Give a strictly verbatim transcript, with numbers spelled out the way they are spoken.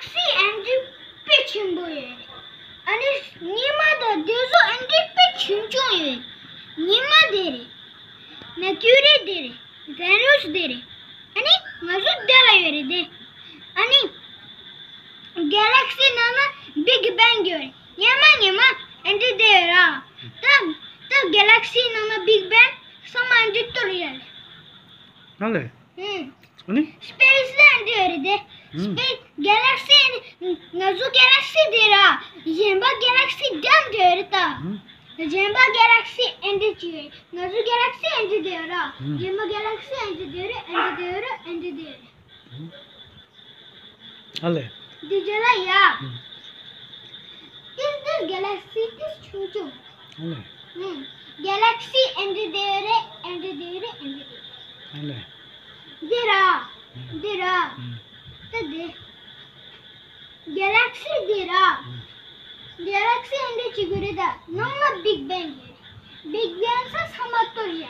སི་ཨེ་འདྲ་དཔེ་ཆེན་པོ་ཡོད་རེད། ཨ་ནི་ཉི་མ་དང་དེ་ཚོ་ཨེ་འདྲ་དཔེ་ཆུང་ཆུང་ཡོད་རེད། ཉི་མ་དེ་རེད། མེ་ཁྱུ་རི་དེ་རེད། ཝེ་ནུས་དེ་རེད། ཨ་ནི་ང་ཚོ་འདི་ལ་ཡོད་རེད་དེ། ཨ་ནི་གེ་ལེག་སི་ནང་ན་བིག་བེང་ཡོད་རེད། ཉི་མ་ཉི་མ་ཨེ་འདྲ་དེ་ཡོད་ར། ད་ད་གེ་ལེག་སི་ནང་ན་བིག་བེང་ཚང་མ་ཨེ་འདྲ་གཏོར་ཡོད་རེད། ཨ་ལས། ཨུམ། ཨ་ནི། སྤེ་སི་ལ་འདི་ཡོད་རེད་དེ། ཨུམ། སྤེ། གེ་ལེག་སི་ཨེ་འདི། ང་ཚོ་གེ་ལེག་སི་འདི་ར། གཞན་པ་གེ་ལེག་སི་འདི་འདི་ཡོད་རེད་ད། ཨུམ། གཞན་པ་གེ་ལེག་སི་ཨེ་འདི་ཅི་ཡོད། ང་ཚོ་གེ་ལེག་སི་ཨེ་འདི་འདི་ཡོད་ར། ཨུམ། གཞན་པ་གེ་ལེག་སི་ཨེ་འདི་འདི་ཡོད་རེད། ཨེ་འདི་འདི་ཡོད་རེད། ཨེ་འདི་འདི་ཡོད་རེད། ཨུམ། ཨ་ལས། འདི་རྗེས་ལ་ཡ། ཨུམ། ཏིས་ཏིས་གེ་ལེག་སི་ཏིས་ཆུང་ཆུང་། ཨ་ལས། ཨུམ། གེ་ལེག་སི་ཨེ་འདི་འདི་ཡོད་རེད། ཨེ་འདི་འདི་ཡོད་རེད། ཨེ་འདི་འདི་ཡོད་རེད། ཨ་ལས། འདི་ར། ཨུམ། འདི་ར། ཨུམ། ད་འདི། གེ་ལེག་སི་འདི་ར། ཨུམ། གེ་ལེག་སི་ཨེ་འདི་ཅིག་ཡོད་རེད་ད། ནང་ལ་བིག་བེང་ཡོད་རེད། བིག་བེང་ས་ཚང་མ་གཏོར་ཡ།